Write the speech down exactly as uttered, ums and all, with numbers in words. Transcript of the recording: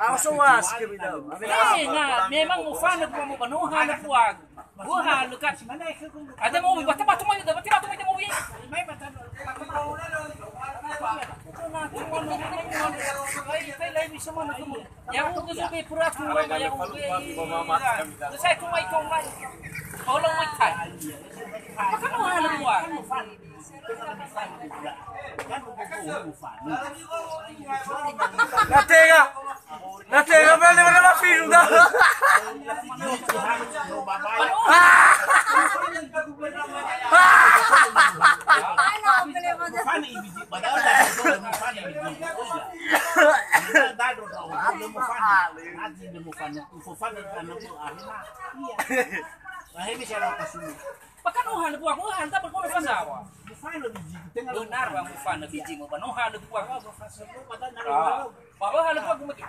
Aso was ke bidau. Eh, na memang mufanö gua mo banoha na gua. Gua halö kan. Ada mau bata batu mai, bata batu mai mau. Ya ugu juga pura tu ya ugu. Saya tu mai tu mai. Tolong mai tai. Maka mau halö gua. Latega. Latega, berani, berani mafiru dah. Bahkan uhan buah, uhan tak berkono fasawa. Benar bang, uhan biji mau banoha le buah. Ah, bahwa hal buah gumati.